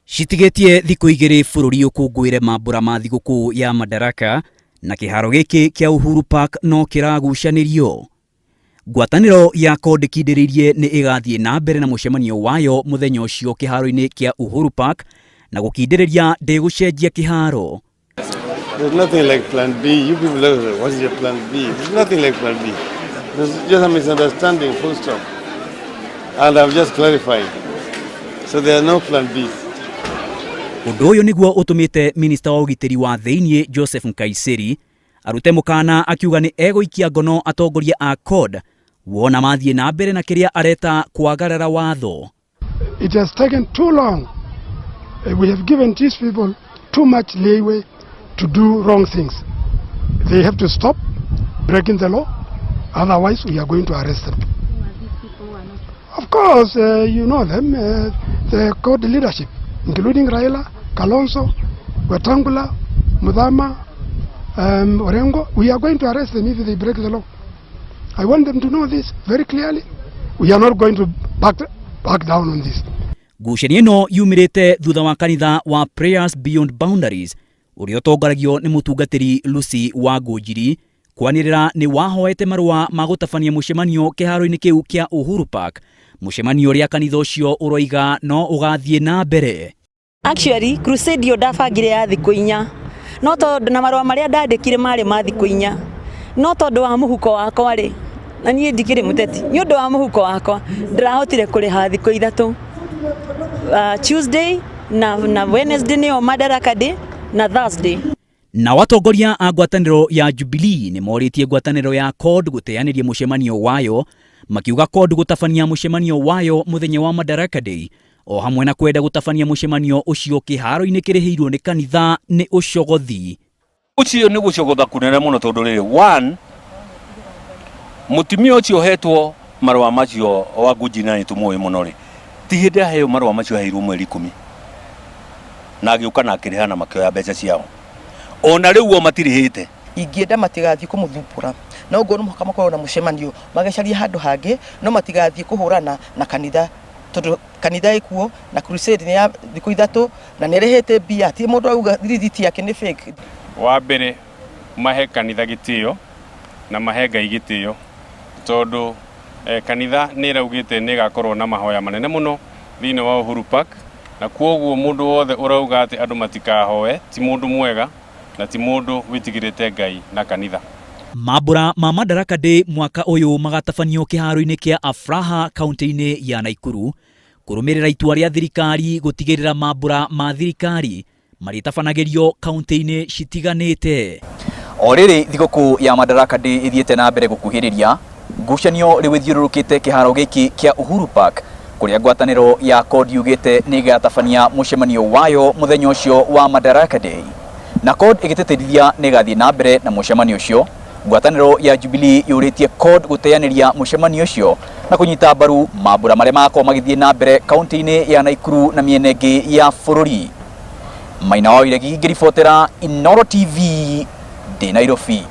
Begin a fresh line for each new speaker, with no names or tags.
Citigĩtie thikũ igĩrĩ bũrũri ũkũngũĩre mambũra ma thigũkũ ya Madaraka na kĩharo gĩkĩ kĩa Uhuru Park no kĩragucanĩrio. Ngwatanĩro ya CORD ĩkindĩrĩirie nĩ ĩgathiĩ na mbere na mũcemanio wayo mũthenya ũcio kĩharo-inĩ kĩa Uhuru Park na gũkindĩrĩria ndĩgũcenjia kĩharo.
There's nothing like plan B. You people are what is your plan B? There's nothing like plan B. There's just a misunderstanding, full stop. And I've just clarified. So there are no plan Bs.
Ũndũ ũyũ nĩguo ũtũmĩte minista wa ũgitĩri wa thĩinĩ Joseph Nkaissery arute mũkana akiuga nĩ egũikia ngono atongoria a CORD wona mathiĩ na mbere na kĩrĩa areta kwagarara watho.
It has taken too long. We have given these people too much leeway to do wrong things. They have to stop breaking the law, otherwise we are going to arrest them. Of course, you know them, the CORD leadership, including Raila, Kalonzo, Wetangula, Muthama, Orengo. We are going to arrest them if they break the law. I want them to know this very clearly. We are not going to back down on this.
Ngucanio ĩno yumĩrĩte thutha wa kanitha wa Prayers Beyond Boundaries ũrĩa ũtongoragio nĩ mũtungatĩri Lucy Wangũnjiri kwanĩrĩra nĩ wahoete marũa ma gũtabania mũcemanio kĩharo-inĩ kĩu kĩa Uhuru Park, mũcemanio ũrĩa kanitha ũcio ũroiga no ũgathiĩ na mbere.
Actually, crusade ĩyo ndabangire ya thikũ 4, no tondũ na marũa marĩa ndandĩkire marĩ ma thikũ 4, no tondũ wa mũhuko wakwa rĩ, na niĩ ndikĩrĩ mũteti, nĩ ũndũ wa mũhuko wakwa ndĩrahotire kũrĩha thikũ 3, Tuesday na Wednesday nĩyo Madaraka Day na Thursday.
Nao atongoria a ngwatanĩro ya Jubilee nĩ morĩtie ngwatanĩro ya CORD gũteanĩria mũcemanio wayo, makiuga CORD gũtabania mũcemanio wayo mũthenya wa Madaraka Day o hamwe na kwenda gũtabania mũcemanio ũcio kĩharo-inĩ kĩrĩhĩirwo nĩ kanitha nĩ ũcogothi.
Ũcio nĩ gũcogotha kũnene mũno, tondũ rĩrĩ one mũtumia ũcio ũhetwo marũa macio wa Ngunjiri, na nĩ tũmũĩ mũno rĩ, ti hĩndĩ aheo marũa macio, aheirwo mweri 10 na agĩũka na akĩrĩha na makĩoya mbeca ciao, ona rĩu o matirĩhĩte.
Ingĩenda matigathiĩ kũmũthumbũra, no ũguo no mũhaka makorwo na mũcemanio, magacaria handũ hangĩ, no matigathiĩ kũhũrana na kanitha, tondũ kanitha ĩkuo na crusade nĩ ya thikũ 3 na nĩ ĩrĩhĩte mbia, ti mũndũ auga rithiti yake nĩ fake.
Wa mbere, mahe kanitha gĩtĩo na mahe Ngai gĩtĩo, tondũ kanitha nĩ ĩraugĩte nĩ ĩgakorwo na mahoya manene mũno thĩinĩ wa Uhuru Park, na kwoguo mũndũ wothe ũrauga atĩ andũ matikahoe ti mũndũ mwega na ti mũndũ wĩtigĩrĩte Ngai na kanitha.
Mambũra ma Madaraka Day mwaka ũyũ magatabanio kĩharo-inĩ kĩa Afraha kaunti-inĩ ya Naikuru, kũrũmĩrĩra itua rĩa thirikari gũtigĩrĩra mambũra ma thirikari marĩtabanagĩrio kaunti-inĩ citiganĩte. O rĩrĩ thigũkũ ya Madaraka Day ĩthiĩte na mbere gũkuhĩrĩria, ngucanio rĩu ĩthiũrũrũkĩte kĩharo gĩkĩ kĩa Uhuru Park, kũrĩa ngwatanĩro ya CORD yugĩte nĩ ĩgatabania mũcemanio wayo mũthenya ũcio wa Madaraka Day, na CORD ĩgĩtĩtĩrithia nĩ ĩgathiĩ na mbere na mũcemanio ũcio. Ngwatanĩro ya Jubilee yũrĩtie CORD gũteanĩria mũcemanio ũcio na kũnyita mbaru mambũra marĩa magakorwo magĩthiĩ na mbere kaunti-inĩ ya Naikuru na mĩena ĩngĩ ya bũrũri. Maina wa Wairegi ngĩribotera Inooro TV ndĩ Nairobi.